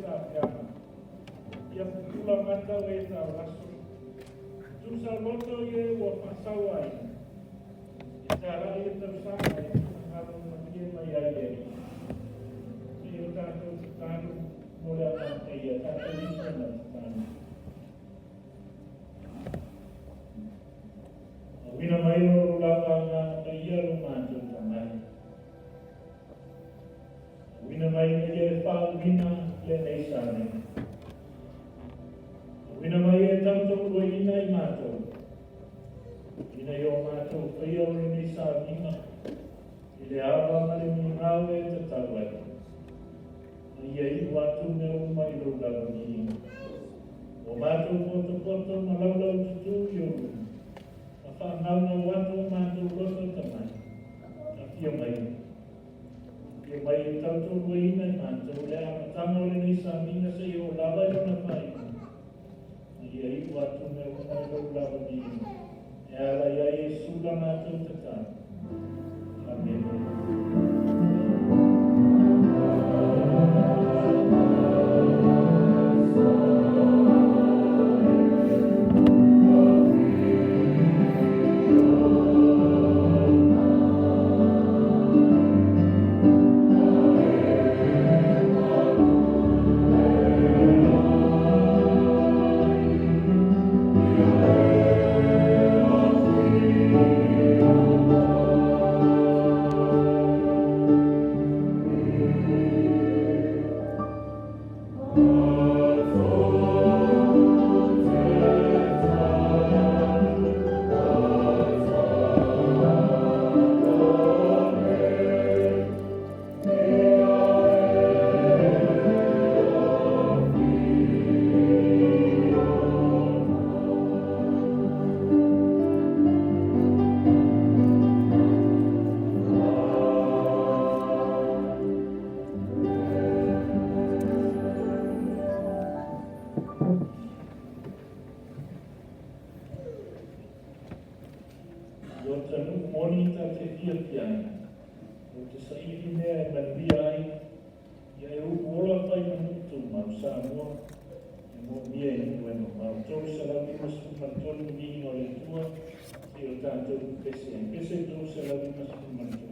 tafeaga. Ia pupula mata o e taulaso. Tuusaoloto i e ua faasauaina. E talai le tausaga e finagalo malie mai ai le Alii. Se i o tatou tatalo mo le amataia, tatou ifo ma tatalo. Auina mai o lou lava Agaga Paia lo matou tamai. Auina mai ina ia e faauuina lenei sauniga. Auina mai e tautoaluaina i matou, ina ia o matou faia o lenei sauniga i le ava ma le migao e tatau ai, ma ia iu atu mea uma i lou lava viiga. Ua matou potopoto ma laulaututu i ou luma, ma faanaunau atu o matou loto tamai, afio mai. Afio mai e tautoaluaina i matou le amataga o lenei sauniga seia oo lava i lona faaiuga, ma ia iu atu mea uma i lou lava viiga, e ala ia Iesu la matou tatalo. Amene. Lota nuu moni ta te fiafia ai, ou te saili mea e manuia ai, ia e uu ola fai ma nuu tumau Samoa, e moomia i nuu e mamao. 353 le viiga o le Atua, se i o tatou pepese ai. Pese 353.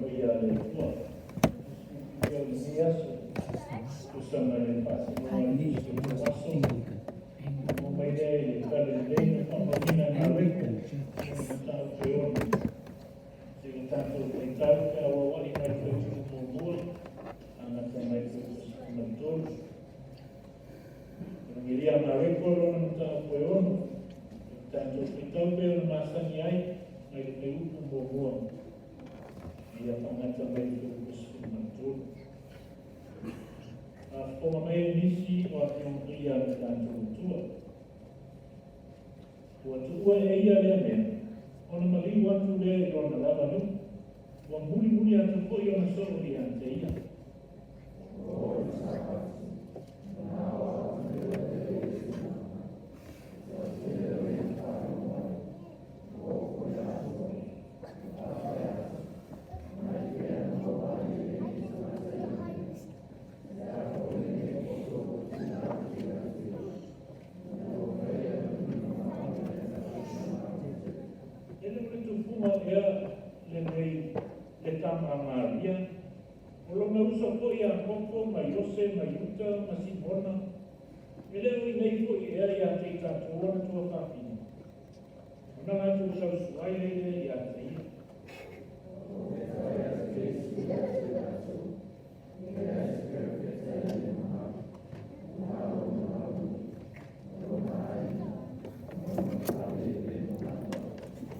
Paia a le Atua. O lenei aso, tusa ma le faasinoga o le Tusi o aso, mo mai lea i le tala lelei na faamauina e Mareko, o le mataupu e 6. Seia tatou faitau pe auauai mai le fuaitupu muamua, amata mai le fuaitupu 13. Evangelia a Mareko lona mataupu e 6. Tatou faitau pei ona masani ai mai le fuaiupu muamua ia faagata mai le fuaiupu 13. Faafofoga mai e nisi o Afioga Paia a le tatou Atua. Ua tuua e ia lea mea, ona maliu atu lea i lona lava nuu, ua mulimuli atu foi ona soo ia te ia. E le o le tufuga ea lenei le tama a Maria, o lona uso foi ia Koko ma Iose ma Iuta ma Simona, e le o i inei foi ea ia te i tatou ona tuafafine? Ona latou sausua ai lea ia te ia.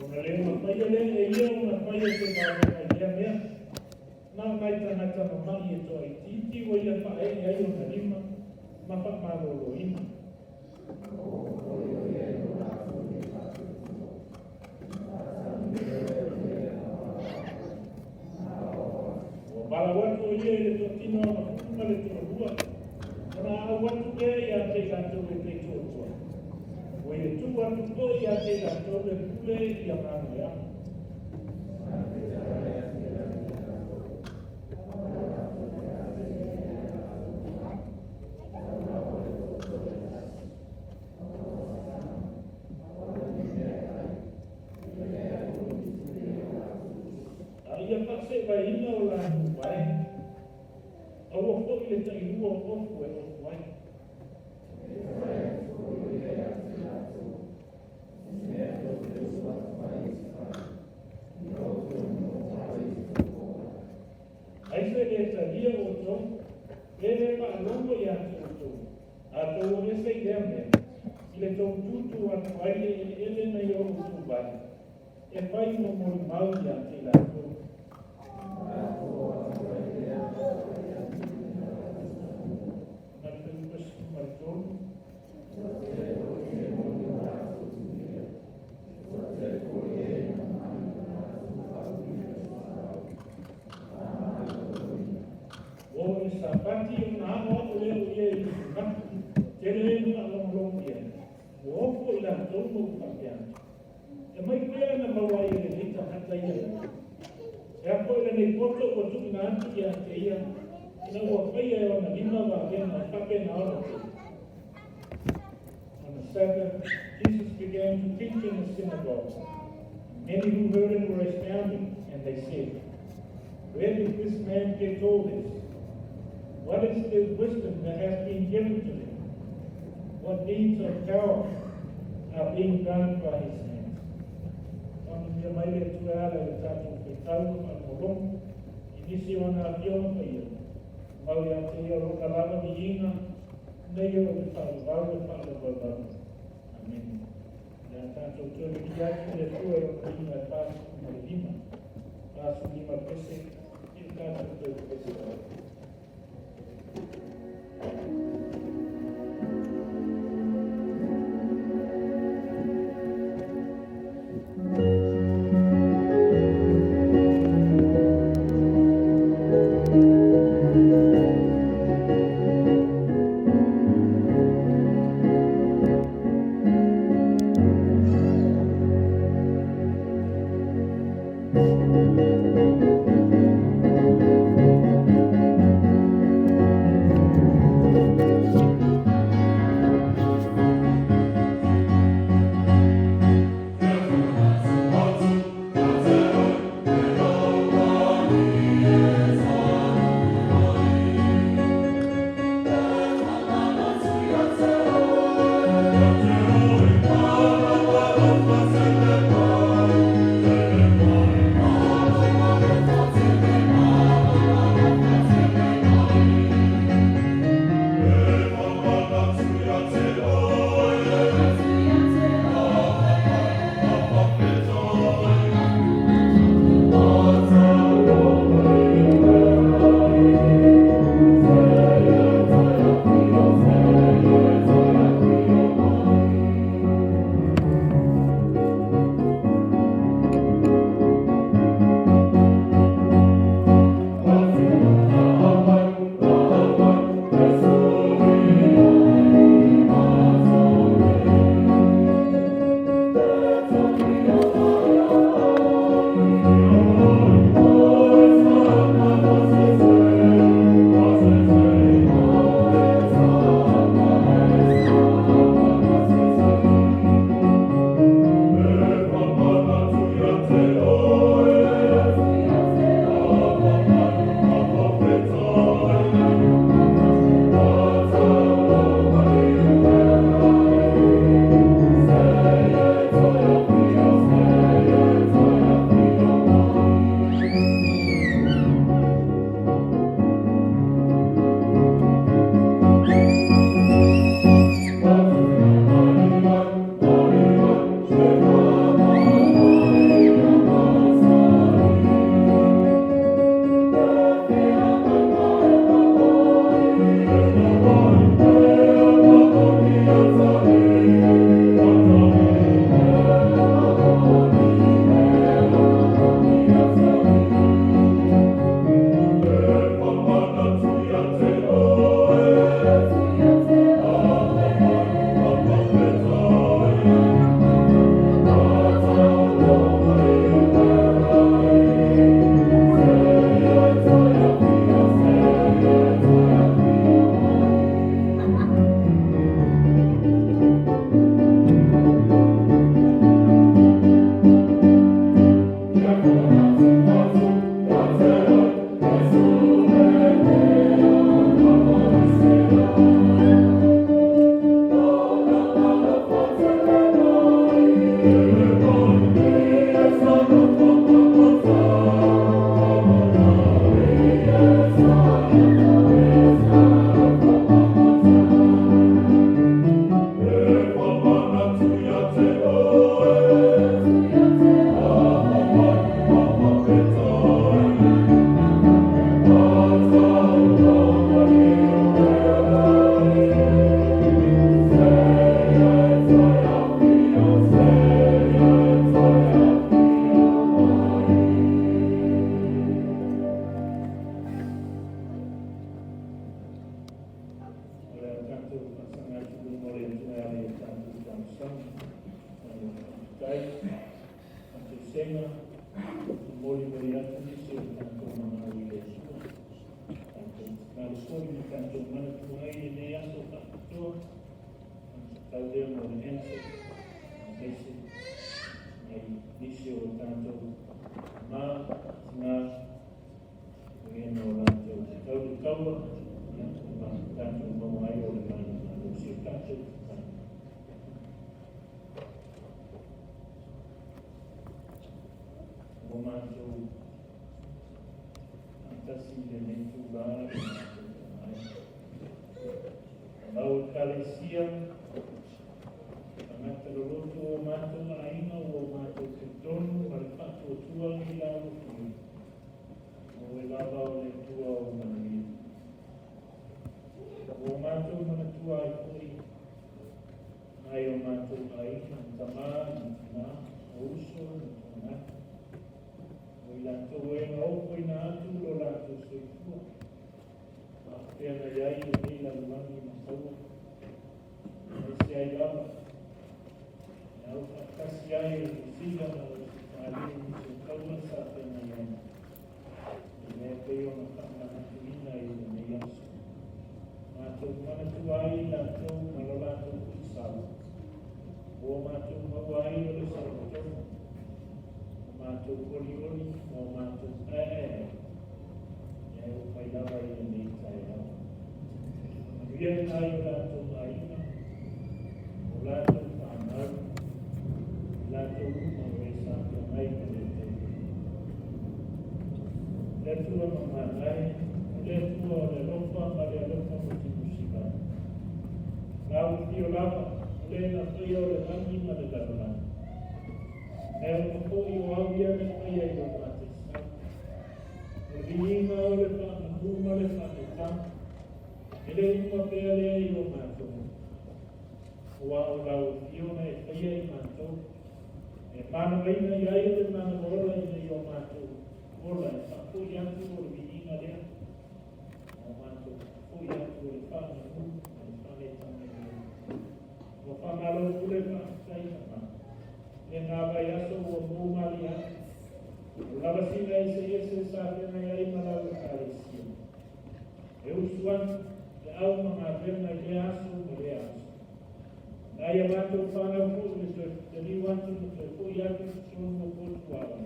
Ona le mafaia lea e ia ona faia se vavega i lea mea, na o nai tagata mama'i e toaitiiti ua ia faaee ai ona lima ma faamaloloina. Ua valaau atu o ia i le toatino o ona fulu ma le toalua, ona aau atu lea ia te i latou e taitoalua. Ua ia tuu atu foi ia te i latou le pule i agaga e ama. A ia faaseevaina o latou vae, aua foi le tailua o ofu e ofu ai. Ai se le talia outou, pe le faalogo ia te outou, a outou o ese i lea mea, i le tou tutu atu ai le eleele nai o outou vae, e fai mo molimau ia te i latou. Ma le fuaiupu 13. Ua oo i le Sapati ona aoao lea o ia i le sunago, tele e na faalogologo i ai, ua ofo i latou ma ua faapea atu, E mai fea na maua ai e lenei tagata ia mea? E a foi lenei poto ua tuuina atu ia te ia, ina ua faia e ona lima vavega e faapena ona tele? On the Sabbath, Jesus began to teach in the synagogue. Many who heard him were astounded, and they said, "Where did this man get all this? What is the wisdom that has been given to him? What deeds of power are being done by his hands?" Faamanuia mai le Atua e ala i le tatou faitau ma faalogologo i nisi o ana Afioga Paia. Mau ia te ia lona lava viiga, nei oo i le faavavau le faavavau. Amene. Le a tatou toe vili atu i le Atua i lona viiga e 45, 45 pese, i le tatou toe pese ai. tatou manatua ai lenei aso faapitoa, tau lea mo le Enso, aemaise nai nisi o tatou ma tina o ena o latou tau le taua, ia, ma tatou maua ai o le manumalosi o tatou tatalo. Ua matou faatasi i lenei itulā le matou Tamai. Lau Ekalesia, tagata loloto o matou aiga ua matou talitonu ma le faatuatua i lau afio, o oe lava o le Atua o manuia. Ua matou manatua ai foi nai o matou aiga, tama ma tina, o uso ma tuanai, o i latou e na ofoina atu lo latou soifua, faafeagai ai lenei lalolagi ma taua, aemaise ai lava e au faatasi ai o Niu Sila ma Ausetalia i nisi o taua sa feagai ai, i mea pei ona faamanatuina i lenei aso. Matou manatua ai i latou ma lo latou tuisau, ua matou maua ai o le saolotoga, o matou olioli ma o matou aeae ai, e oo mai lava i lenei taeao. Manuia i nai o latou aiga, o latou fanau, i latou uma o e sa feagai ma le taua. Le Atua mamana e, o le Atua o le alofa ma le alofa musumusi vale. Lau afio lava, o le na faia o le lagi ma le lalolagi. Mea uma foi o au ia na faia i lou mataisau. O le viiga o le faamanu ma le faanetaga, e le uma pea lea i o matou. Aua o lau afio na e faia i matou, e manavaina i ai o le manava ola ina i o matou ola e faafoi atu o le viiga lea. O matou faafoi atu o le faamanu ma le faanetaga i le. Ua faamalo pule faafetai tama. Le ngā vai aso ua mou mali atu. O lavasiga eseese sa feagai ai ma lau Ekalesia. E usu atu le au ma galuega i lea aso ma lea aso. Nai a matou fanau foi le toe taliu atu ma toe foi atu i totonu o potu aoga.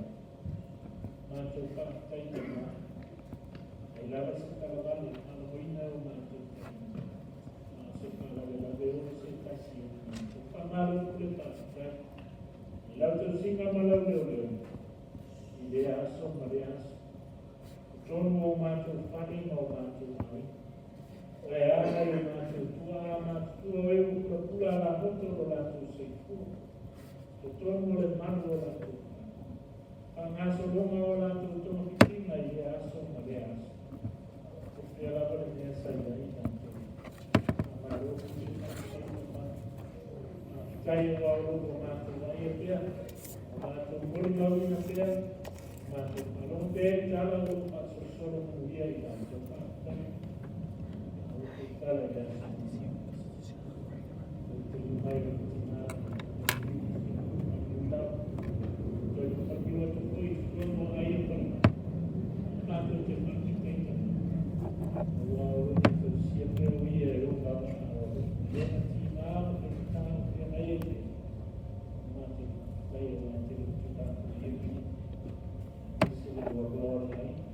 Matou faafetai tama. Ai lava se talavale faalogoina o matou taimi. A o se faalavelave o se tasi o matou. Faamalo pule faafetai. I lau tausiga ma lau leoleo. I lea aso ma lea aso. Totonu o matou fale ma o matou aiga. Ae a nai o matou tuaa matutua o e ua pulapula alagoto lo latou soifua. Totonu o le malu o latou fale. Faagasologa o latou togafitiga i lea aso ma lea aso. O fea lava le mea sa i ai latou. Faamalo pule faafetai tama. Faafetai aua o lo o matou vaaia pea. O matou molimauina pea. Matou faalogo pea i tala o lo o faasolosolo manuia i latou. Faafetai. O te tala i le aso. O te mai o tina. Toe whakapio atu foi i totonu o ai o falemai. Matou te faafetai tama. Aua o lo o tausia pea o ia e o lava a o lo lena tina ma faigata o feagai ai pea. Matou faafetai aua e tele o tulaga o ia pili. Aemaise le loaloa o le aiga.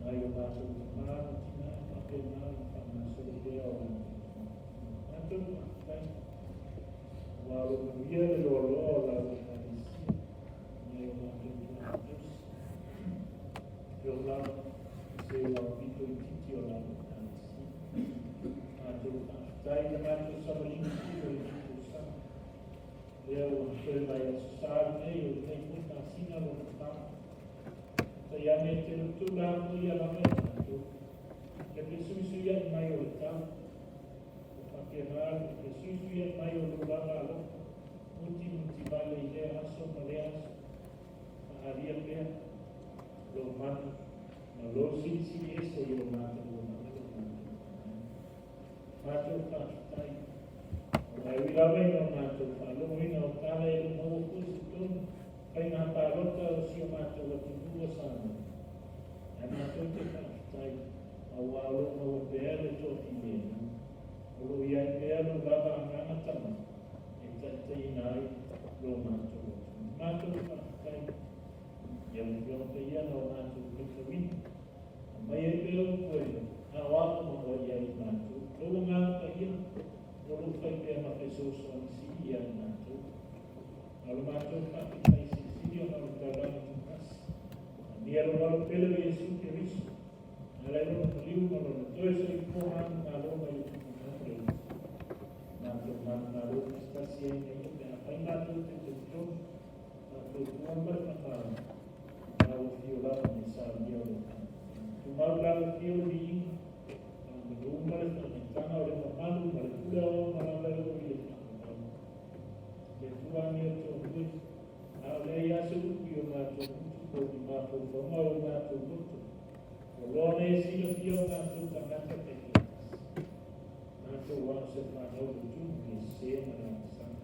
Nai o matou tama ma tina faapena ona faagasolo pea o latou. Matou faafetai. Aua o lo manuia le loaloa o lau Ekalesia. Nai o matou tuaa tausi. E o lava, se o au pito itiiti o lau Ekalesia. Matou faafetai le matou savaliga foi o lenei tausaga. Lea ua toe vaiaso sa lenei o lenei foi masina lona fa. Tai ane te tula foi ia lava i matou. Le fesuisuiai mai o le tau. O faapena le fesuisuiai mai o lou lava alofa. Muti muti vale i lea aso ma lea aso. Faaalia pea lou manu ma lou silisili ese i o matou olaga lo matou. Matou faafetai. O mai ui lava ina o matou faalogoina o tala e le maua foi se tonu faiga palota o si o matou atunuu o Samoa. Ae matou te faafetai. Aua o lo o maua pea le toafilemu, o lo o i ai pea lou lava agaga tama e taitaiina ai lo matou atunuu. Matou faafetai i lau Afioga Paia na o matou faitauina. Aumai ai pea upu e aoao ma oai ai i matou. Lou Agaga Paia o lo o fai pea ma fesoasoani sili ia i matou. A o le matou faafetai silisili ona o le taulaga toatasi. Manuia lou Alo pele o Iesu Keriso, e ala i lona maliu ma lona toe soifua manumalo mai le faamamalu le uso. Matou manumalo tasitasi ai ma ia pe afai matou te talitonu, faatuatua ma le faamaoni, lau afio lava mai saunia o le faamaoni. Tumau lau afio le viiga, faamanu ma le faamaitaga o le mamalu ma le pule aoaoga lava e oo i le faavavau. Le Atua amiotonu e, a o leai lava se upu i o matou gutu po o ni mafaufauga o matou loto, ua loa ona e silafia o matou tagata taitoatasi. Matou a o se fanau lotu le sese ma le agasala.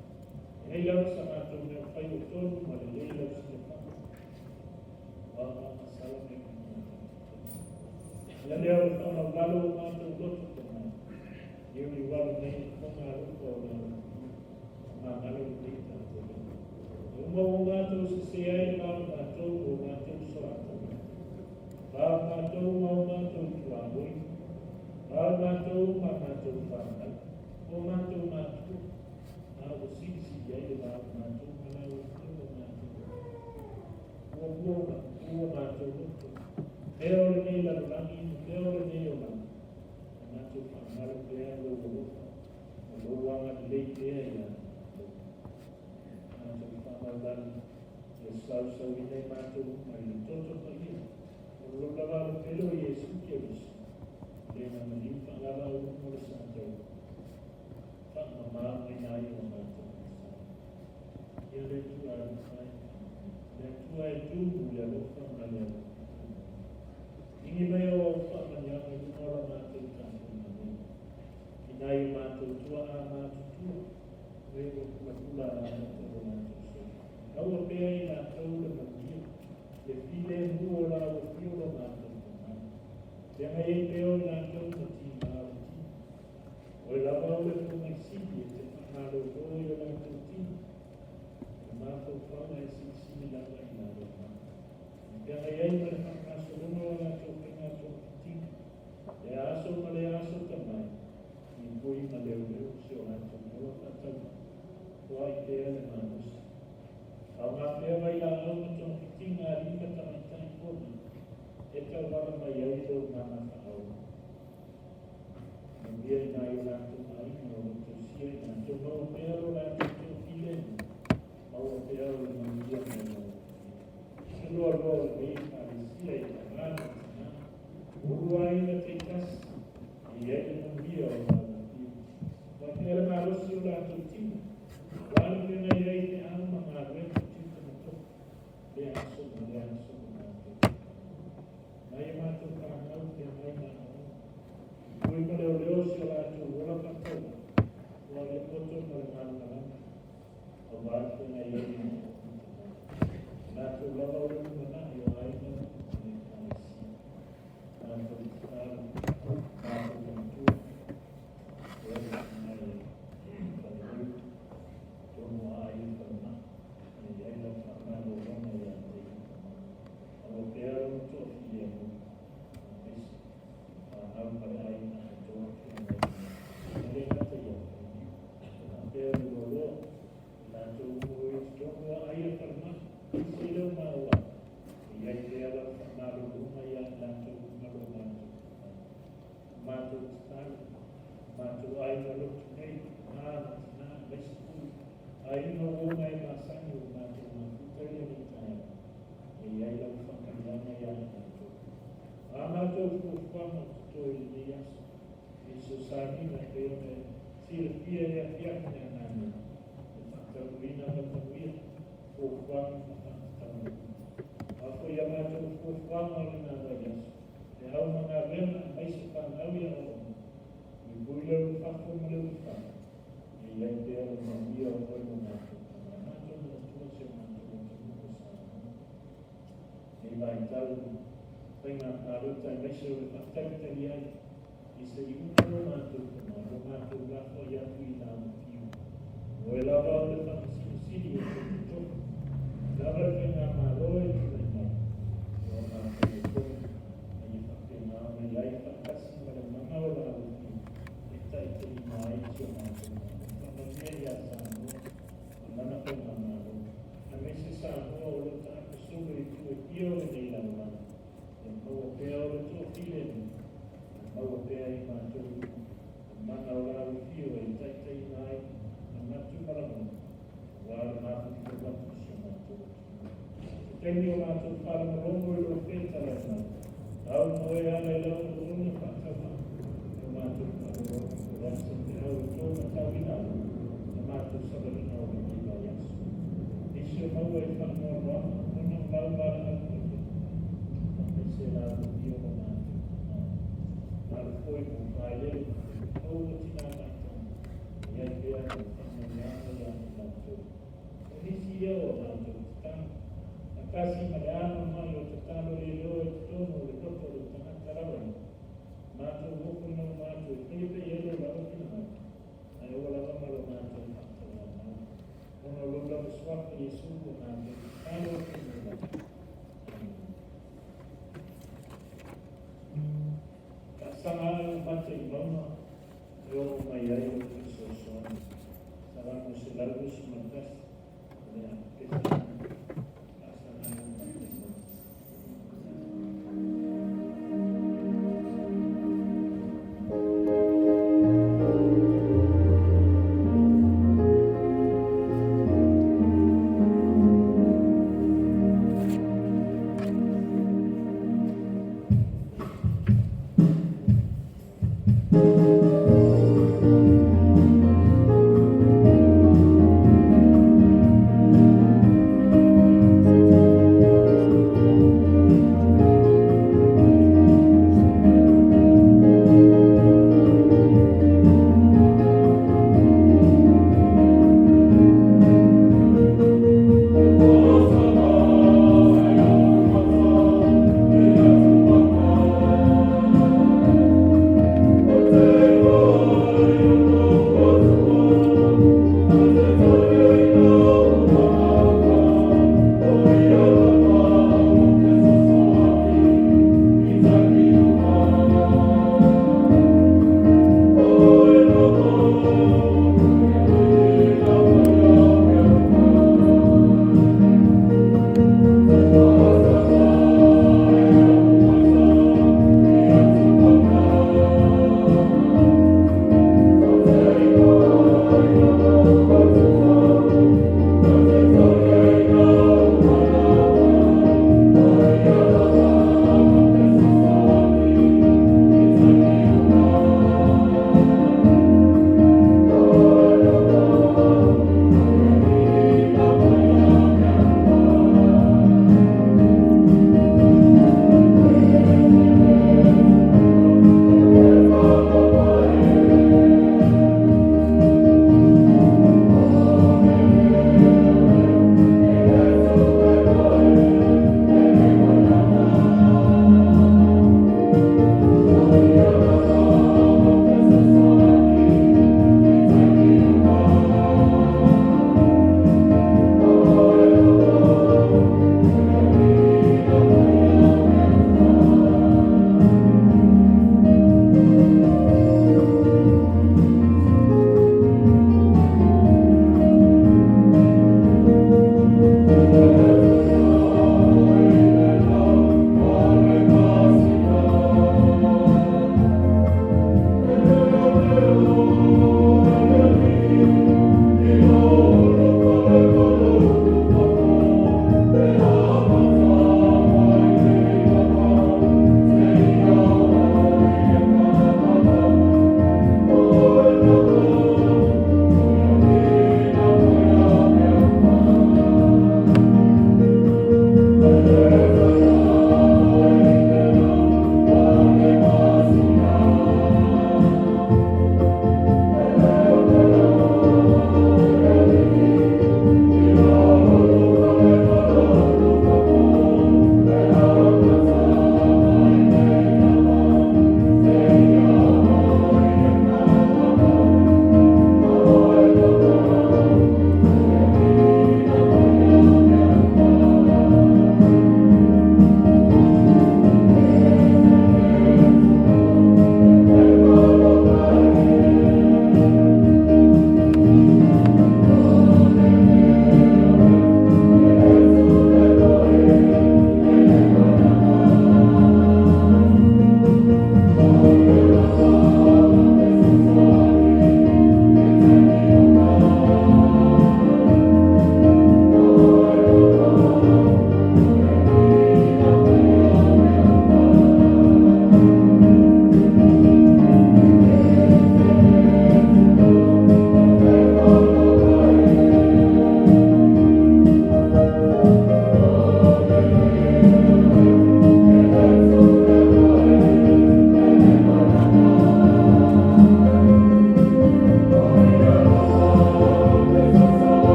E leai lava sa matou mea fai o tonu ma lelei lau silafaga. Ua o agasala mea uma matou te faia. Ala lea o le faamaualalo o matou loto tamai, liuliualo nei i fofoga alofa o le Alataua, faamagalo lenei tatou ema. E uma ua matou sese ai le va o matou ma o matou uso a tagata, va o matou ma o matou tuaoi, va o matou ma matou fanau, o matou matua, a ua silisili ai le va o matou ma lau Afioga o matou Alii. Muamua ona pupuu o matou loto, mea o lenei lalolagi ma mea o lenei olaga, ae matou faamalo pea i lou alofa ma lou agalelei pea ia matou. Matou faamaulalo ia sausauina i matou uma i le toto paia o lou lava alo pele o Iesu Keriso, le na maliu faalava au mo le sa tau faamama mai ai o matou agasala. Ia le Atua alofa e, le Atua e tumu i le alofa ma le alofa. Ingi mai au au faamanuiaga i luga o la matou tapuaiga nei. I nai o matou tuaa matutua, o e ua pulapula amata lo latou soifua. Maua pea i latou le manuia, le filemu o lau afio lo matou Tamai. Feagai ai pea o i latou ma timā o le tino. Oe lava o le fomai sili e te faamalolo i o latou tino. O le mafaufau ae silisili lava i lalo mai. Feagai ai ma le faagasologa o latou faiga togafitiga, lea aso ma lea aso tamai, puipui ma leoleo si o latou ola faatauvaa, foai pea le malosi. Faaaoga pea vailaau ma togafitiga a alii ma tamaitai fomai e tauala mai ai lou agaga faaola. Manuia i nai o latou aiga o lo o tausia i latou, maua pea lo latou toafilemu, maua pea o le manuia mai lau Afioga. Se loaloa o lenei Ekalesia i tama ma tina, ulu aiga taitasi, e i ai le manuia o lau Afioga. Ua pea le malosi o latou tino, ua alu feagai ai feau ma galuega tiute ma tofi, lea aso ma lea aso ma matou tatalo. Nai a matou fanau feagai ma aoga, pui ma leoleo si o latou ola faatauvaa, ua i le poto ma le malamalama, aua le feagai ai ma aoga tamai. Latou lava o le lumanai o aiga ma le Ekalesia. Matou tatalo, matou manatua, o le feagai ai faleleu, tonu a ai le falemai, e i ai lau faamalologa ia te ia tamai. Aua pea lona toafilemu, aemaise fanau ma le aiga atoa feagai ai. E le gata ia faleniu, faapea le loaloa, latou o i totonu o aai a falemai, se leo maua, e i ai pea lau faamalologa ia i latou uma lo matou tamai. Matou tatalo, matou aiga lotu nei, ma ma tina, aemaise foi aiga uo ma e masani o matou mafuta i lenei taeao, e i ai lau faamanuiaga ia i latou. A matou fuafuaga o totoe i lenei aso, i fesoasoaniga e pei ona silafia i le afiafi na nanei, le faataunuuina ma le manuia, fuafuaga ma faatatauina. A foi a matou fuafuaga o lena vaiaso, le au ma galuega aemaise fanau ia aoaoga, puipui le ulufafo ma le ulufale, e i ai pea le manuia o oe lo matou Tama. Matou manatua si o matou atunuu o Samoa. Nei vaitau, Faiga Palota aemaise o le faatalitali ai i se iuga o lo matou tamau, ua matou lafoai atu i la mafiu. O oe lava o le Faamasino Sili e te totofi lava le Faigamalo e tulai mai, ua matou talitonu ma ia faapena ona i ai faatasi ma le mana o la Alofia e taitaiina ai si o matou Malo. Faamanuia ia Samoa ma lana Faigamalo, aemaise Samoa o lo o taape solo i itu e fia o lenei lalolagi, ia maua pea o le toafilemu, ia maua pea e i matou uma le mana o la Alofio e taitaiina ai manatu ma lagona, aua le mafutaga atu i si o matou atunuu. Se taimi o matou faalogologo i lou fetalai mai, au ma oe e ala i lau auauna faatauvaa, o matou faalogologo po o le a se feau e taumatauina ai la matou savaliga o lenei vaiaso. Nisi o maua i faanoanoaga ona o lau valaau totofi, faamaise la alofi o lo matou tamau. Malo foi mo failele ma faifeau o tina ma tamaitai, ia i ai pea lau faamanuiaga ia i latou. O nisi ia o matou tatalo, faatasi ma le ano mai o tatalo leiloa i totonu o le loto o le tagata lava ia, matou ofo nauma atu e faia pea i ai lou lava finagalo, ae aua lava ma lo matou faatauanau. Ona o lou lava suafa Iesu ua matou tatalo atu nei lava. Amene. Faasaga a'e ou mata i mauga e oo mai ai lou fesoasoani. Salamo 121, o le a pepesi ina. Faasaga a'e ou mata i mauga.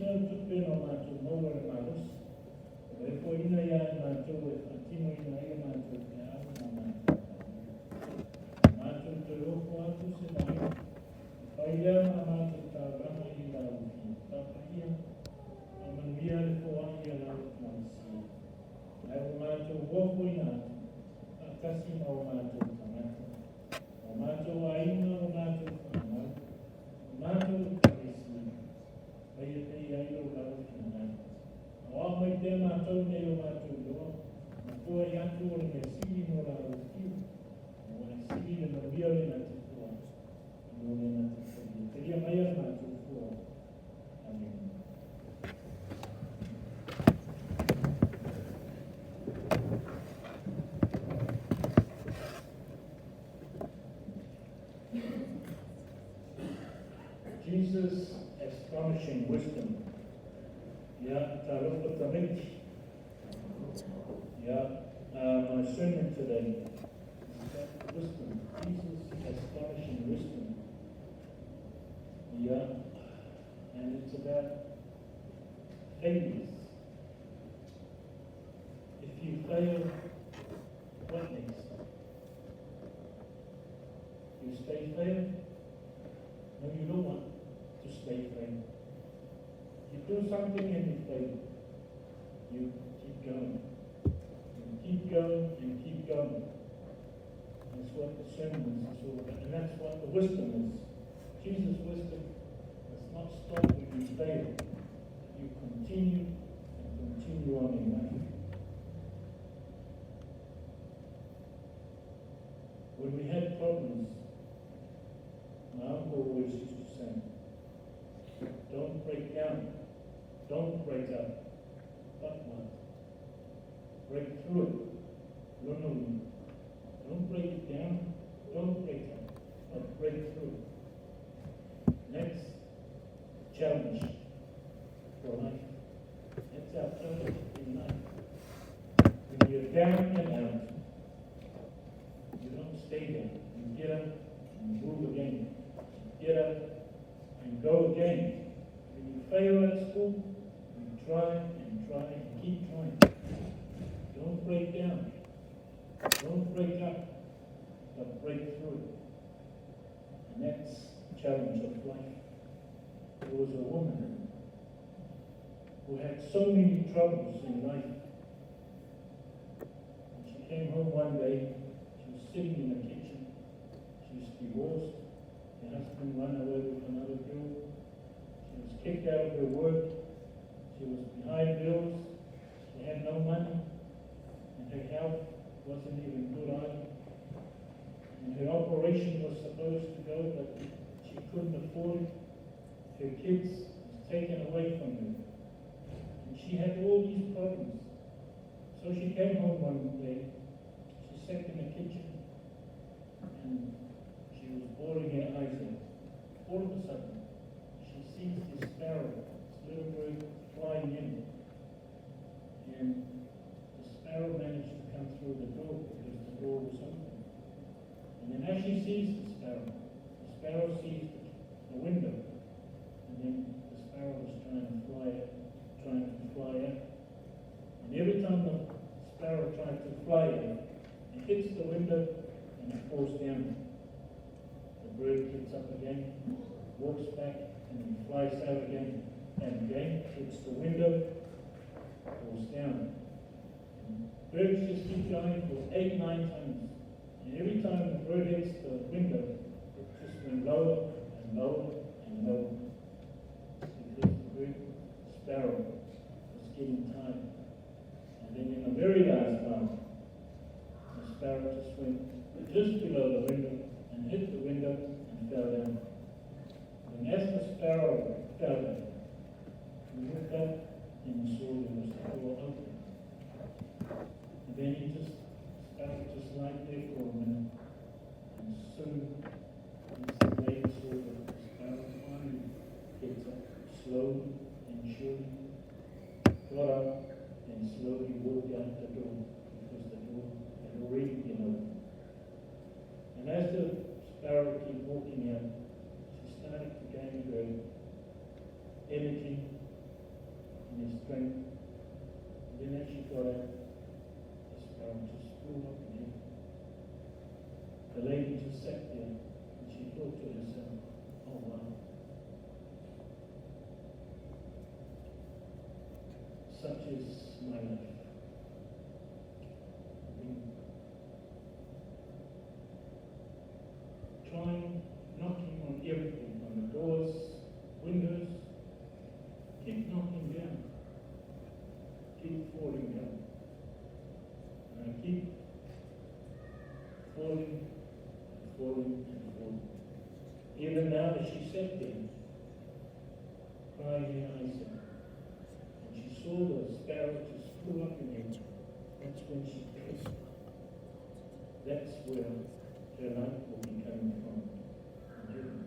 mea o tupe na o matou maua le malosi, ua e foaiina ia i matou e faatinoina ai a matou feau ma a matou galuega. A matou toe ofo atu se vaaiga, e fai lea ma a matou taulaga i lau Afio faapaia, faamanuia le foai a lau Ekalesia. Ae ua matou ofoina atu, faatasi ma o matou tagata, o matou aiga, o matou fanau, o matou ekalesia, faia pea i ai lo lau finagalo. Aoao mai pea matou nei o matou iloa, ma foai atu o le mea sili mo lau Afio, aua e sili le manuia o le na te foai, i lo le na te faia. Talia maia le matou foai. Amene. Jesus' astonishing wisdom. Ia, talofa tamaiti. Yeah, my sermon today is about wisdom. Jesus' astonishing wisdom. Yeah, and it's about failures. If you fail, what next? You stay failed? No, you don't want to stay failed. You do something and you fail. You keep going. You keep going and keep going. That's what the sermon is all about. And that's what the wisdom is. Jesus' wisdom does not stop when you fail. You continue and continue on in life. When we had problems, my uncle always used to say, don't break down, don't break up, but what? Break through it. Lona uiga. Don't break it down, don't break up, but break through it. That's the challenge for life. That's our challenge in life. When you're down and out, you don't stay there. You get up and move again. You get up and go again. When you fail at school, you try and try and keep trying. Don't break down. Don't break up, but break through. And that's the challenge of life. There was a woman who had so many troubles in life. And she came home one day, she was sitting in the kitchen. She was divorced. Her husband ran away with another girl. She was kicked out of her work. She was behind bills. She had no money. And her health wasn't even good either. And her operation was supposed to go, but she couldn't afford it. Her kids was taken away from her. And she had all these problems. So she came home one day. She sat in the kitchen and she was bawling her eyes out. All of a sudden, she sees this sparrow, this little bird flying in. And the sparrow managed to come through the door because the door was open. And then as she sees the sparrow sees the window. And then the sparrow was trying to fly out, trying to fly out. And every time the sparrow tried to fly out, it hits the window and it falls down. The bird gets up again, walks back, and then flies out again, and again hits the window, falls down. And birds just keep going for 8, 9 times. And every time the bird hits the window, it just went lower and lower and lower. Because the bird, the sparrow, was getting tired. And then in the very last time, the sparrow just went just below the window and hit the window and fell down. And as the sparrow fell down, he looked up and he saw there was the door open. And then he just, sparrow just lied there for a minute. And soon, this lady saw that the sparrow finally gets up slowly and surely, got up and slowly walked out the door, because the door had already been opened. And as the sparrow kept walking out, she started to gain her energy and their strength. And then as she got out, the sparrow just flew up in heaven. The lady just sat there and she thought to herself, oh wow. Such is my life. Been trying, knocking on everything, on the doors, windows, keep knocking down, keep falling down. And I keep falling and falling and falling. Even now as she sat there, crying her eyes out, and she saw the sparrow just flew up in heaven, that's when she clicked. That's where her life will be coming from in heaven.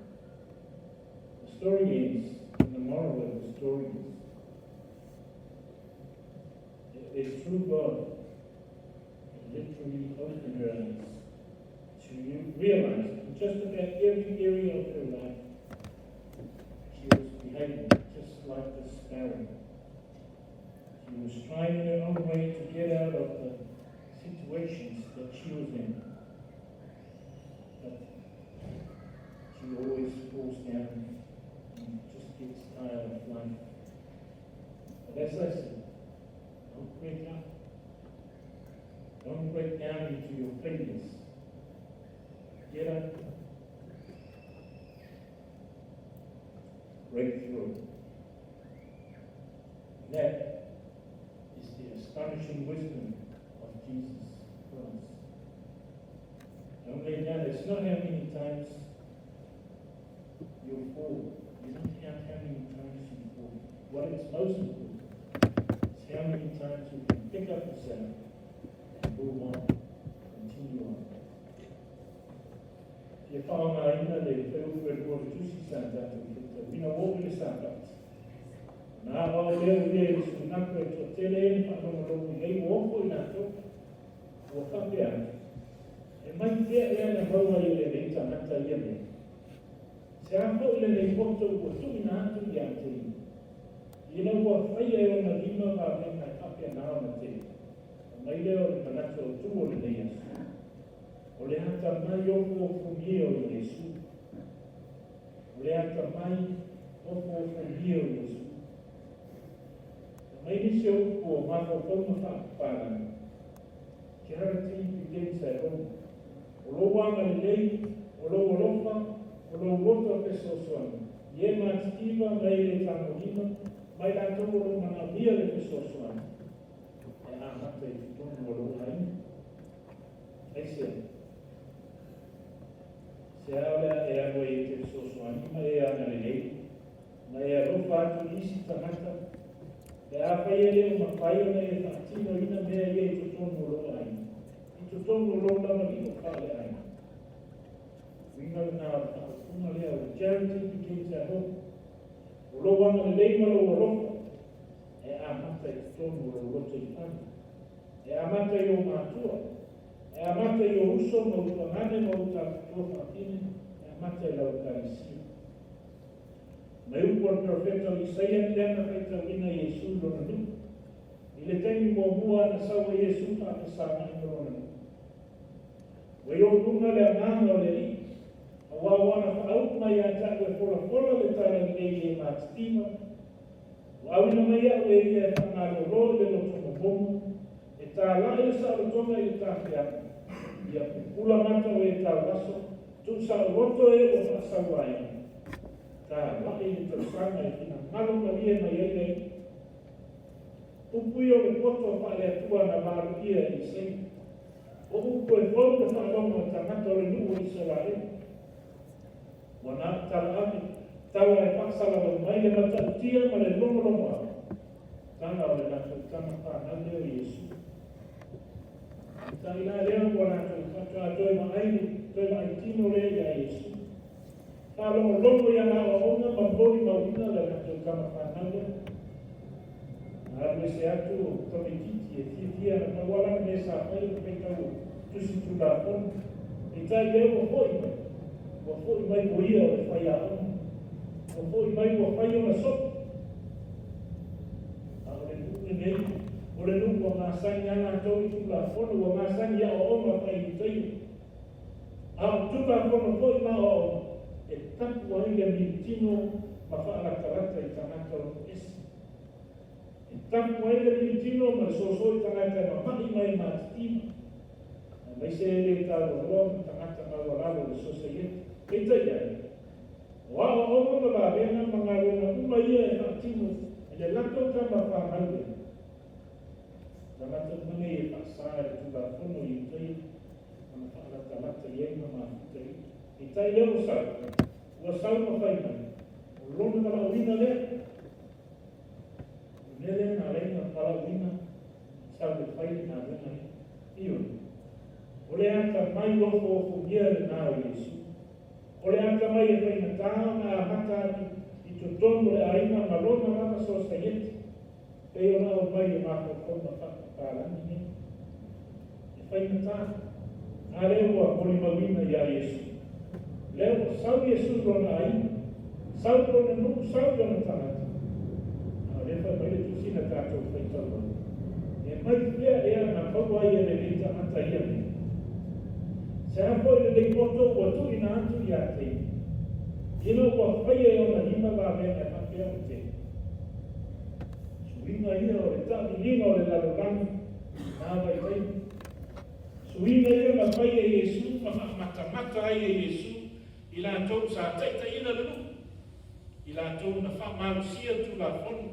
The story ends, and the moral of the story is, that this true God had literally opened her eyes to realize in just about every area of her life she was behaving just like the sparrow. She was trying in her own way to get out of the situations that she was in. But she always falls down and just gets tired of life. But as I said, don't break up. Don't break down into your failures. Get up. Break through. And that is the astonishing wisdom of Jesus Christ. Don't lay down. It's not how many times you fall. You don't count how many times you fall. What is most important is how many times you can pick up yourself and move on, continue on. Fia faaaogaina le fuaiupu e lua o le Tusi sa tatou faitauina ua oo i le Sapati. Ona aoao lea o ia i le sunago e toatele e na faalogologo i ai ua ofo i latou, ua faapea atu, E mai pea ea na maua ai e lenei tagata ia mea? Se a foi lenei poto ua tuuina atu ia te ia? Ina ua faia e ona lima vavega e faapena ona tele. Ona mai lea o le manatu autu o lenei aso. O le atamai ofuofugie o Iesu. O le atamai ofuofugie o Iesu. Na mai nisi o upu o mafaufauga faapapalagi. Charity begins at home. O lou agalelei, o lou alofa, o lou loto fesoasoani, i e matitiva ma e le tagolima, ma i latou o lo o manaomia le fesoasoani, e amata i totonu o lou aiga. Aisea? Se a o le a e alu ai e te fesoasoani ma e agalelei, ma e alofa atu i isi tagata, pe afai e le o mafai ona e faatinoina mea ia i totonu o lou aiga, i totonu o lou lamalio faaleaiga. Uiga lena o le faaupuga lea o le Charity Begins at Home. O lou agalelei ma lou alofa e amata i totonu o lou lotoifale, e amata i ou matua, e amata i ou uso ma ou tuagane ma ou tafatua faafine, e amata i lau ekalesia. Mai upu a le perofeta o Isaia lea na faitauina Iesu i lona nuu. I le taimi muamua na sau ai Iesu faafesagai ma lona nuu. Ua i ou luga le agaga o le Alii, aua ua ana faaupu mai ia te au e folafola le talalelei i e matitiva, ua auina mai au e ia e faamalolo i le loto momomo, e tāla'i le saolotoga i le tafeaga, ia pupula mata o e tauaso, tuusaoloto e ua faasauaina, tāla'i le tausaga e finagalo malie mai ai le Alii. Upu ia o le poto faale-Atua na valoia e Isaia. O upu e fou le faalogo a tagata o le nuu o Isaraelu. Ua na o tala ave, tala e faasalalau mai le matautia ma le logologoa tala o le latou tama fanau lea o Iesu. Peitai la lea ua latou faatoa toe vaai, toe vaai tino lea iā Iesu. Faalogologo i ana aoaoga ma molimauina le latou tama fanau lea. Na alu ese atu o tamaitiiti e fiafia ana pau lava lana mea sa fai o le faitau o Tusi Tulafono. Peitai lea ua foi mai, ua foi mai o ia o le faiaoga. Ua foi mai ua fai ona sopo. masani lava latou i Tulafono, ua masani i aoaoga faa-Iutaia. A o Tulafono foi ma aoaoga e tapu ai le amiotino ma faalatalata i tagata o nuu ese. E tapu ai le amiotino ma le soso i tagata e mama'i ma e matitiva, aemaise e le taualoa ma tagata maualalo o le sosaiete. Peitai ane, o aoaoga ma vavega ma galuega uma ia e faatino e le latou tama fanau lea, o tagata uma nei e faasa e le Tulafono a Iutaia ona faalatalata i ai ma mafuta i ai. Peitai lea ua sau, ua sau ma fai mai, o lona valaauina lea. O le mea lea na ala ai ona valaauina sau e fai le galuega lea. Ioe, o le atamai ofoofogia lena o Iesu. O le atamai e faigata ona amata atu i totonu o le aiga ma lona lava sosaiete, pei ona aumai i mafaufauga faapapalagi nei. E faigata, a lea ua molimauina ia Iesu. Lea ua sau Iesu i lona aiga, sau i lona nuu, sau i lona tagata. A o lea fai mai le tusi na tatou faitau ai, E mai fea ea na maua ai e lenei tagata ia mea? Se a foi lenei poto ua tuuina atu ia te ia, ina ua faia e ona lima vavega e faapea ona tele? Suiga ia o le taamiliga o le lalolagi i na vaitaimi. Suiga ia na fai e Iesu ma faamatamata ai e Iesu i latou sa taitaiina le nuu, i latou na faamalosia le Tulafono,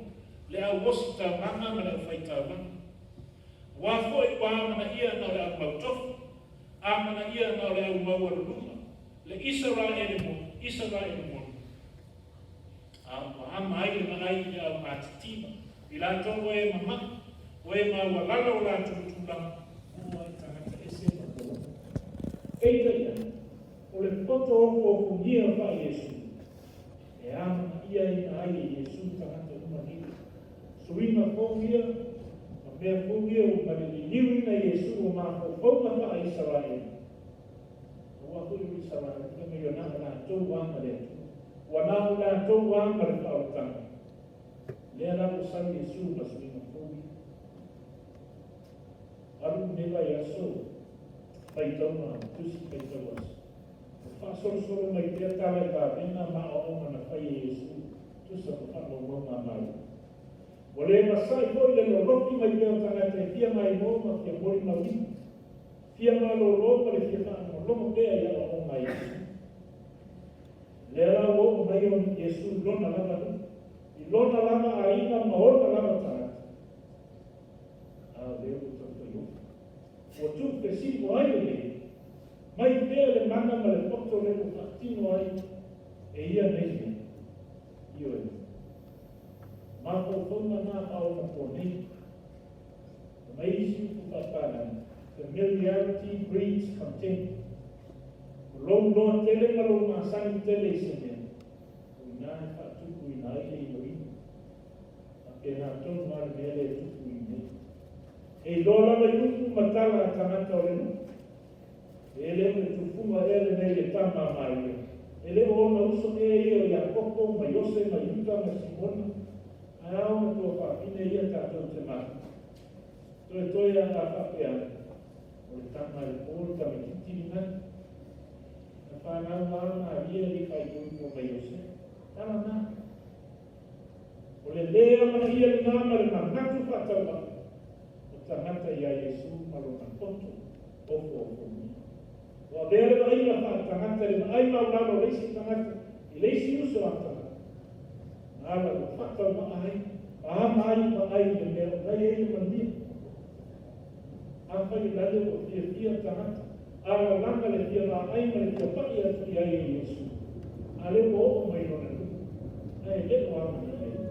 le au ositaulaga ma le aufaitaulaga. Aua foi ua amanaia na o le au mautofu, amanaia na o le au maualuluga, le Isaraelu moni, Isaraelu moni. A ua ama ai le vaai i le au matitiva, i latou o e mama'i, o e maualalo o latou tulaga, oo lava i tagata ese ma pologa. Peitai ane, o le poto ofuofugia faa-Iesu, e amanaiaina ai e Iesu tagata uma nei. Suiga fou ia, ma mea fou ia ua malililiuina Iesu o mafaufauga faa-Isaraelu. Aua foi o Isaraelu, fai mai ua na o latou lava ma le Atua. Ua na o latou lava ma le faaolataga. Lea la ua sau Iesu ma suiga fou ia. Alu lenei vaiaso, faitauga tusi faitau aso. Ua faasolosolo mai pea tala i vavega ma aoaoga na fai e Iesu, tusa ma faamaumauga a Maria. Ua le masa'i foi le lolofi mai pea o tagata e fia maimoa ma fia molimauina, fia malolo ma le fia faalogologo pea i aoaoga a Iesu. Lea la ua oo mai o Iesu i lona lava nuu, i lona lava aiga ma ona lava tagata. A o lea ua taufai ofo. Ua tuufesili, o ai lenei? Mai fea le mana ma le poto lea ua faatino ai e ia nei mea? Ioe. Mafaufauga na faaonaponei. Fai mai isi upu faapalagi, Familiarity breeds contempt. O lou iloa tele ma lou masani tele i se mea, o i ina e faatupuina ai le iloilo. Faapena tonu lava le mea lea e tupu i inei. E iloa lava i upu ma tala a tagata o le nuu. E le o le tufuga ea lenei i le tama a Maria? E le o ona uso ea ia o Iakopo ma Iose ma Iuta ma Simona? Ae a ona tuafafine ia tatou te mafuta? Toetoe a a faapea ane, o le tama a le po le tamaititi lenai. Na fanau lava Maria e le i faaipoipo ma Iosefa. Tala na. O le lē amanaia lenā ma le manatu faatauvaa o tagata iā Iesu ma lona poto ofoofogia. Ua avea le vaaiga faaletagata i le vaai maulalo o le isi tagata i le isi uso a tagata, na ala ua faatauvaa ai ma ama ai i vaai i le mea o la e i ai le manuia. Afai o lale ua fiafia tagata, alalaga le fia vaai ma le fia pai atu i ai e Iesu, a lea ua oo mai lona nuu, ae le o amanaia ia.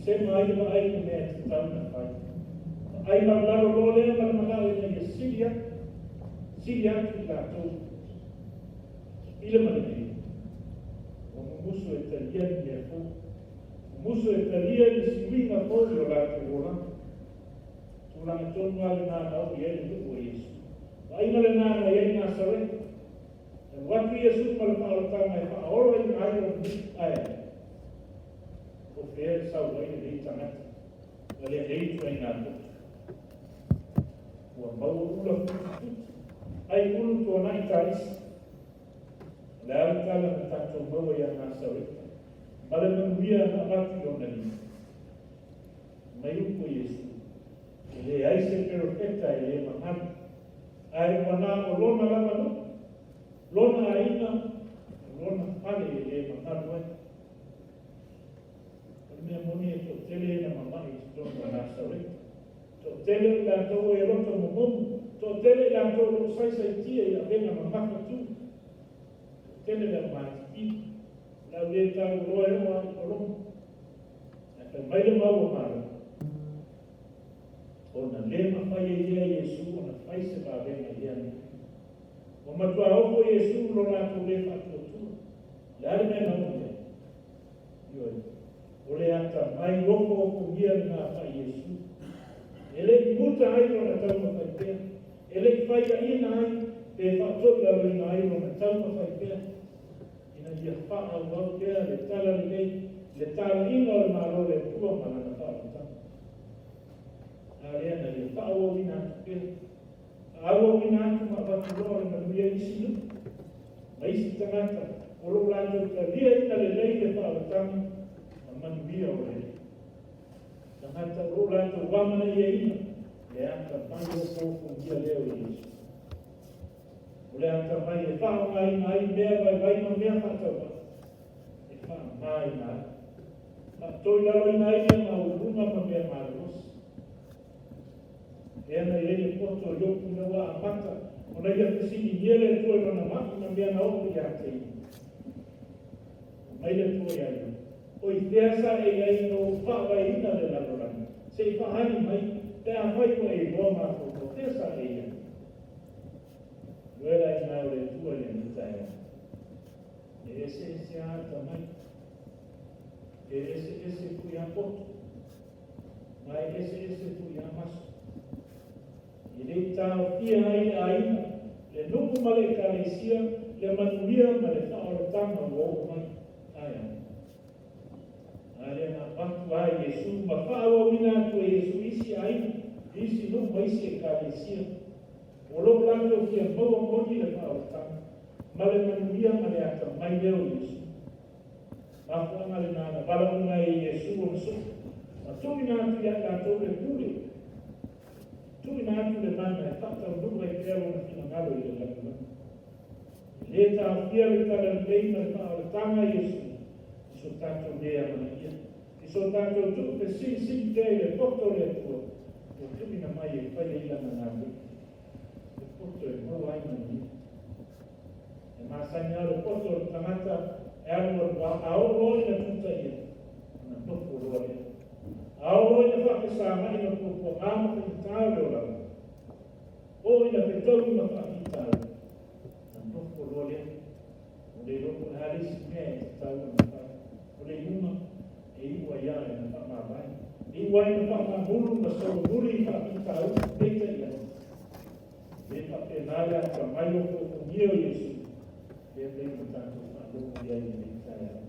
Sema ai le vaai i le mea e tatau ona fai. Vaai maulalo loa lea ma le manao ina ia sili atu, sili atu i latou i le maliliu. Ua mumusu e talia ni mea fou. Mumusu e talia ni suiga fou i o latou olaga. Tulaga tonu lava lenā na oo i ai le nuu o Iesu. Vaaiga lenā na i ai Nasareta. E alu atu Iesu ma le faaolataga e faaolaina ai lona nuu, ae o fea e sau ai lenei tagata? Ma lenei ituaiga poto ua maua ula putiputi ai ulu tuanai taisi. O le a le tala na tatou maua ia Nasareta ma le manuia na avatu i lona lima? Mai upu a Iesu, E leai se perofeta e le mamalu, ae ua na o lona lava nuu, lona aiga, ma lona fale e le mamalu ai. O le mea moni e toatele e na mamai i totonu o Nasareta. Toatele o i latou e loto momomu, toatele i latou o lo o saisaitia i avega mamafatu, toatele le aumatikiti, o le au le taualoa e oo lava i pologa. Ae fai mai le mau a Malo, ona le mafai ai lea e Iesu ona fai se vavega i lea mea. Ua matua ofo Iesu i lo latou le faatuatua. O le a le mea na oo i ai? Ioe, o le atamai ofoofogia lena faa-Iesu. E le i muta ai lona taumafai pea, e le i faiaina ai pe faatoilaloina ai lona taumafai pea, ina ia faaauau pea le talalelei, le talaiga o le Malo o le Atua ma lana faaolataga. A lea na ia faaauauina atu pea, faaauauina atu ma avatu loa le manuia i isi nuu ma isi tagata o lo o latou taliaina lelei le faaolataga ma manuia o le Alii. Tagata o lo o latou amanaiaina le atamai ofoofogia lea o Iesu. O le atamai e faaaogaina ai mea vaivai ma mea faatauvaa e faamamaina ai, faatoilaloina ai mea maualuluga ma mea malolosi. Lea na i ai le poto o Iopu ina ua amata ona ia fesiligia le Atua i lona mai ma mea na oo ia te ia. Fai mai le Atua ia Iopu, O i fea sa e i ai ina ua ou faavaeina le lalolagi? Se i faaali mai, pe afai ua e iloa mafaufau, fea sa e i ai? Ioe la ina o le Atua i lenei taeao. E eseese lava atamai, e eseese foi lava poto, ma e eseese foi lava maso. E le i taofia ai le aiga, le nuu ma le ekalesia, le manuia ma le faaolataga ua oo mai. Ae a? A lea na avatu lava e Iesu ma faaauauina atu e Iesu i isi aiga, i isi nuu ma isi ekalesia. O lo o latou fia maua moni le faaolataga ma le manuia ma le atamai lea o Iesu. Mafuaaga lena na valaauina ai e Iesu ona soo, ma tuuina atu ia i latou le pule, tuuina atu le mana e faataunuu ai pea lona finagalo i le lalolagi. E le taofia le talalelei ma le faaolataga a Iesu i so tatou le amanaia, i so tatou tuufesilisili pea i le poto o le Atua ua tuuina mai e fai ai lana galuega, le poto e maua ai manuia. E masani lava le poto o le tagata e alualu lava, a oo loa ina tuta ia, ona nofo loa lea. A oo loa ina faafesagai ma puapuaga ma faigata o le olaga, oo ina fetaui ma faafitauli, ona nofo loa lea. Ua le iloa po o le a le isi mea e tatau ona fai. O le iuga, e iu ai lava ina faamavae. E iu ai ina faamamulu ma solomuli i faafitauli, peitai ane, E le faapena le atamai ofoofogia o Iesu, lea pei ona tatou faalogo i ai i lenei taeao.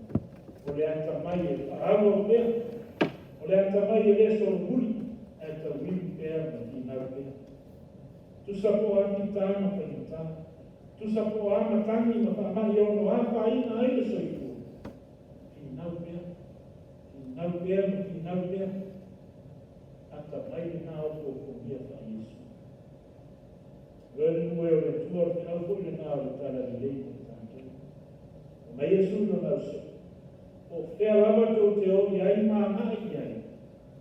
O le atamai e faaauau pea, o le atamai e le solomuli, ae tauivi pea ma finau pea. Tusa po o a fita ma faigata, tusa po o a matagi ma faamai e ono afaina ai le soifua, finau pea, finau pea ma finau pea. Atamai lena ofoofogia faa-Iesu. Oe le nuu e o le Atua, o le feau foi lena o le talalelei mo i tatou. Fai mai Iesu i lona ausoo, Po o fea lava tou te o i ai ma agai i ai,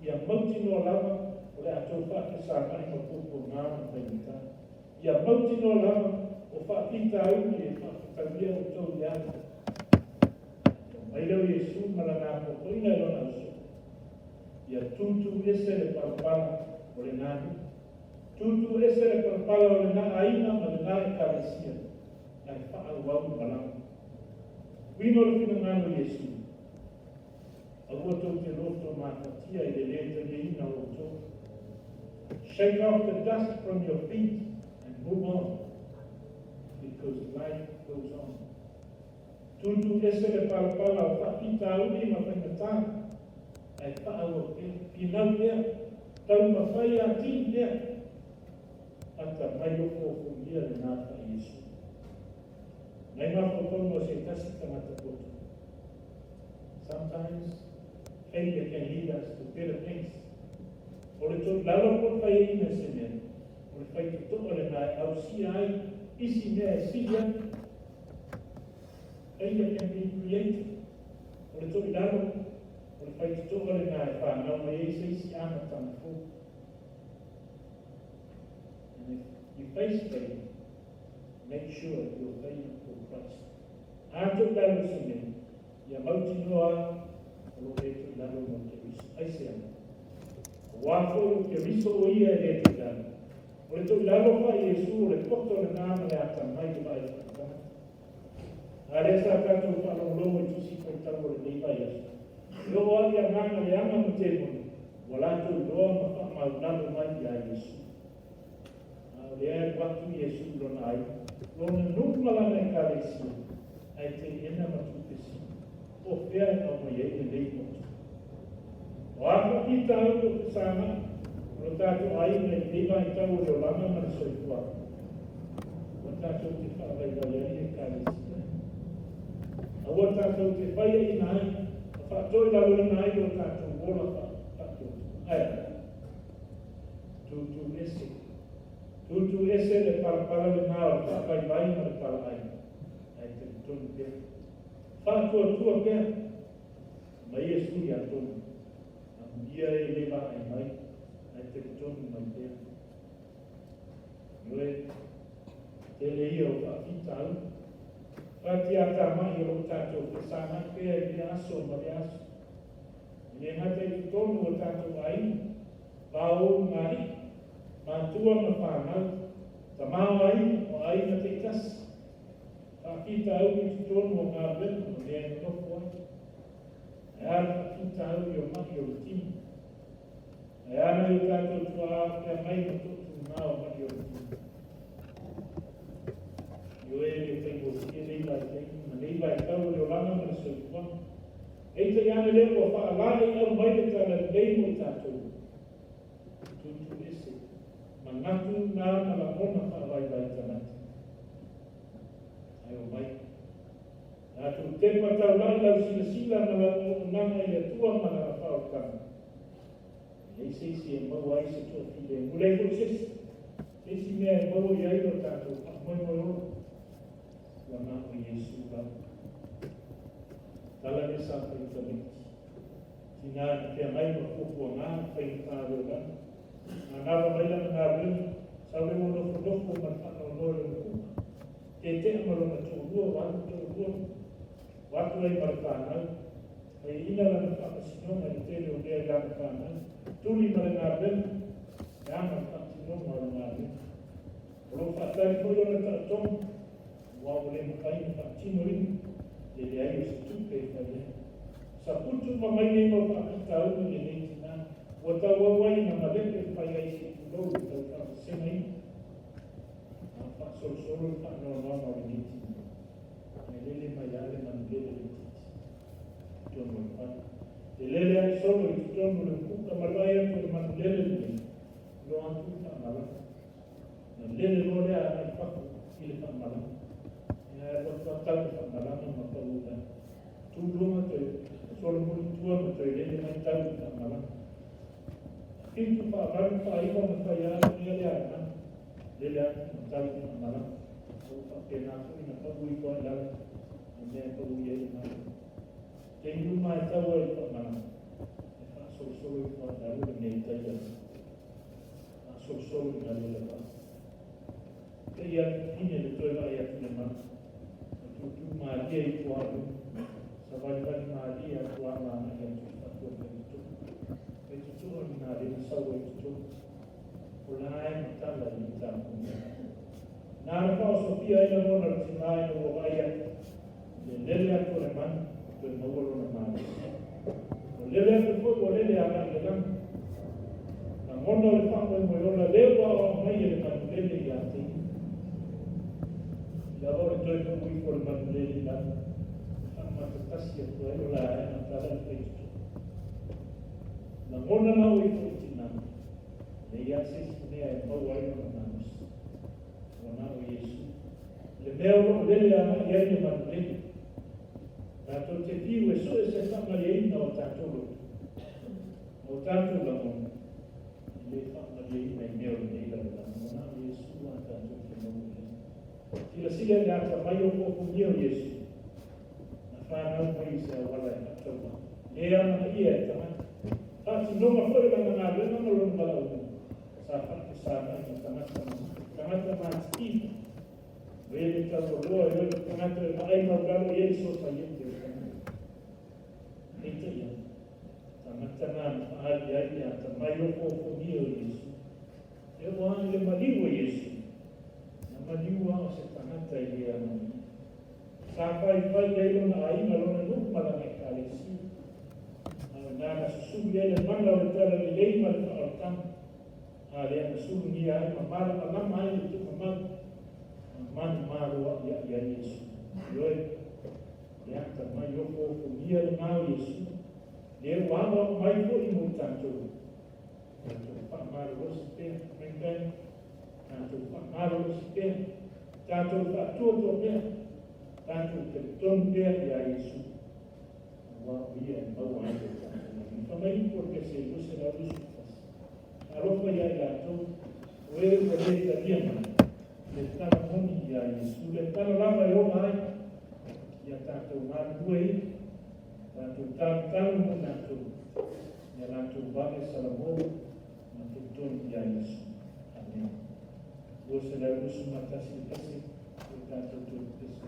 ia mautinoa lava o le a tou faafesagai ma puapuaga ma faigata. Ia mautinoa lava o faafitauli e faafetaulia outou i le ala. Fai mai lea o Iesu ma lana apoapoaiga i lona ausoo, Ia tūtū ese le palapala o lena nuu. Tūtū ese le palapala o lena aiga ma lena ekalesia, ae faaauau le malaga. Uiga o le finagalo o Iesu, Aua tou te loto mafatia i le lē taliaina o outou. Shake off the dust from your feet and move on, because life goes on. Tūtū ese le palapala o faafitauli ma faigata, Ae faaauau pea, finau pea, taumafai atili pea, atamai ofoofogia lena faa-Iesu. Nai mafaufauga o se tasi tagata poto. Sometimes failure can lead us to better things. O le toilalo po o le faiaina i se mea, o le faitotoa lena e ausia ai isi mea e sili atu. Failure can be creative. O le toilalo, o le faitotoa lena e fanau mai ai se isi amataga fou. And if you face failure, make sure you're failing for Christ. A toilalo i se mea, ia mautinoa o lo o le toilalo mo Keriso. Aisea? Aua foi o Keriso o ia e le toilalo. O le toilalo faa-Iesu o le poto lena ma le atamai i le vaai faaletagata. A lea sa tatou faalogologo i tusi faitau o lenei vaiaso, e oo lava i agaga leaga ma temoni, ua latou iloa ma faamaulalo mai ia Iesu. A o lea e alu atu Iesu i lona aiga, lona nuu ma lana ekalesia, ae teena ma tuufesili, Po o fea e aumai ai lenei poto? O a faafitauli o fesagai o lo tatou aiga i lenei vaitau o le olaga ma le soifuaga, aua tatou te faavaivai ai le Ekalesia. Aua tatou te faiaina ai ma faatoilaloina ai lo tatou ola faatuatua. Ae a? Tūtū ese. Tūtū ese le palapala lena o le faavaivai ma le palaai, ae talitonu pea. Faatuatua pea. Mai Iesu ia tonu. Amuia e le vaai mai, ae talitonu mai pea. Ioe, tele ia o faafitauli. Fatiatamai o lo o tatou fesagai pea i lea aso ma lea aso. E le gata i totonu o tatou aiga, vaoulugalii, matua ma fanau, tama o aiga, o aiga taitasi. Faafitauli i totonu o galuega ma mea e nonofo ai. Ae a le faafitauli o ma'i o le tino? Ae a nai o tatou tuaa feagai ma tootūgā o ma'i o le tino? Ioe, e le faigofie nei vaitaimi ma nei vaitau o le olaga ma le soifuaga. Peitai ane lea ua faalaeiau mai le talalelei mo i tatou. Tūtū ese, manatu na ma lagona faavaivai tagata. Ae omai. Tatou tepa taulai lau silasila ma lau auaunaga i le Atua ma Lana faaolataga. E leai se isi e maua ai se toafilemu, e leai foi se isi, se isi mea e maua i ai lo tatou faamoemoe ola, ua na o Iesu lava. Tala lea sa fai i tamaiti. Tina na feagai ma fuafuaga ma faigata o le olaga. Manava mai lana galuega, sau lea ua nofonofo ma le faanoanoa i lona kuka. Tetea ma lona toalua, ua alu le toalua, ua atu ai ma le fanau. Faiaina lana faamasinoga i le tele o mea i lana fanau. Tuli ma le galuega, leaga le faatinoga o le galuega. O lo o faatali foi lona taotoga, aua ua le mafai ona faatinoina le leai o se tupe e fai ai. Saputu uma mai nei mau faafitauli i lenei tina, ua tauau ai ina malepe le fai ai se i tulou i le tau faavasegaina. A o faasolosolo le faanoanoaga o lenei tina, ae lele mai lava le manulele laitiiti i totonu o le fale. E lele atu solo i totonu o le umukuka ma le vaai atu o le manulele lenei, iloa atu le faamalama. Ona lele loa lea agai i fafo i le faamalama. Ae alu atu lava tau le faamalama ma pau i lalo. Tu luga toe solomuli i tua ma toe lele mai tau le faamalama. Fitu, faavalu, faaiva ma fai lava le mea lea a le manu. Lele atu ma tau le faamalama. A ua faapena foi ona pau ifo lava i lalo le mea e pau i ai le manu. Taimi uma lava e tau ai i le faamalama, e faasolosolo ifo lava i lalo le mea i tai i le faasolosolo ina lela vaa. Te i atu fine le toe vaai atu i le manu, ma tūtū malie ifo lava i luga, savalivali malie atu lava ma agai atu i fafo i le faitotoa. Faitotoa lena lea na sau ai i totonu. O la e matala i le tapunia. Na na faaosofia ai lagona o le tina ina ua vaai atu i le lele atu o le manu toe maua lona malosi. Ua lele atu foi ua lele agai i le lagi. Lagona o le faamoemoe ola lea ua aoao mai e le manulele ia te ia. I lava o le toe pau ifo o le manulele i lalo, e faamatatasi atu ai o la e matala le faitotoa. lagona la o ifo i tina, e leai lava se isi mea e maua ai lona malosi, ua na o Iesu. Le mea o lo o lele agai i ai le manulele, tatou te fiu e sue se faamalieina o tatou loto, ma o tatou lagona, e le faamalieina i mea o lenei lalolagi, ua na o Iesu lava tatou te maua i ai. Silasila i le atamai o fofo o Iesu, na fanau mai i se auala e faatauvaa, le amanaia e tagata. Faatinoga foi o lana galuega ma lona valaauina, sa faafesagai ma tagata mama, tagata matitiva, o e le taualoa e o i tagata e vaai maualalo i ai le sosaiete o tagata. Peitai ane, tagata na na faaali ai le atamai o fofo o Iesu. E oo lava i le maliu o Iesu, na maliu lava o se tagata e le amanaia. Sa faifai i ai lona aiga, lona nuu ma lana ekalesia. A o ina na susulu ai le mana o le talalelei ma le faaolataga, a lea na sulugia ai ma malamalama ai le tuugamau, ma manumalo a'ia'i ai Iesu. Ioe, o le atamai ofoofogia lena o Iesu, lea ua aoao mai foi mo i tatou, tatou faamalolosi pea, amen, tatou faamalolosi pea, tatou faatuatua pea, tatou talitonu pea iā Iesu, aua o ia e maua ai lo tatou manuia. Fai mai upu o le pese 221, alofa ia i latou o e ua le talia mai le tala moni iā Iesu, le tala lava e ola ai. Ia tatou galulue ia, tatou talutalu mo latou, ia latou vave salamo ma talitonu iā Iesu. Amene. 221 le pese, o tatou tolu pese.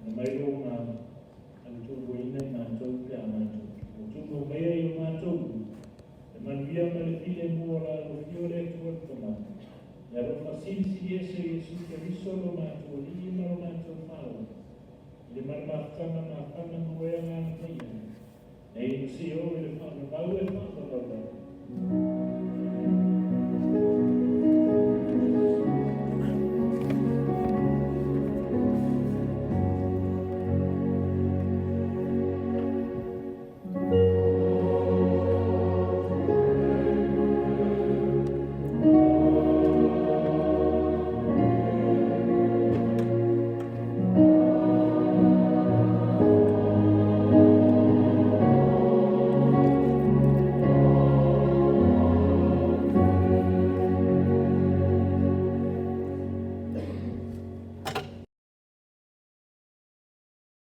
Tuuina mai lou Agaga, tautuaina i matou pe a matou tumotumo maia i o matou le manuia ma le filemu o le alofia o le Atua le Tama, le alofa silisili ese o Iesu Keriso lo matou Alii ma lo matou Faaola, i le mafutaga mafana ma oe Agaga Paia, nei ma seia oo i le faavavau e faavavau ai.